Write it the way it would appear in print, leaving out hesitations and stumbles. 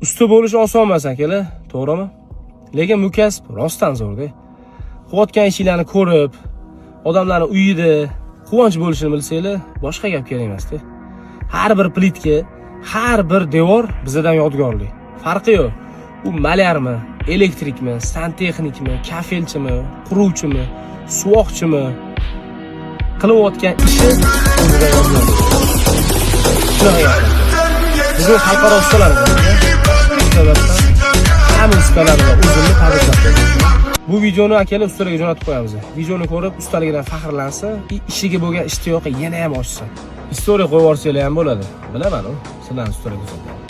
Usta bo'lish oson emas, akalar, to'g'rimi? Lekin bu kasb rostdan zo'rda. Qilayotgan ishinglarni ko'rib, odamlarni uyida quvonch bo'lishini bilsanglar, boshqa gap kerak emasda. Har bir plitka, har bir devor bizadan yodgorlik. Farqi yo'q. U malyarmi, elektrikmi, santexnikmi, kafelchimi, quruvchimi, suvoqchimi, qilayotgan ishi o'zidan yodgorlik. Shunaqa gaplar. Bugun xalqaro ustalar kuni. Shu sababdan hamma ustalar va o'zimni tabriklab qo'yaman. Bu videoni, akalar, ustalarga jo'natib qo'yamiz. Videoni ko'rib, ustaligidan faxrlansa, ishiga bo'lgan ishtiyoqi yana ham oshsin. История qo'yib yuborsanglar ham bo'ladi. Bilaman u, sizlarni ustalar hisoblanadi.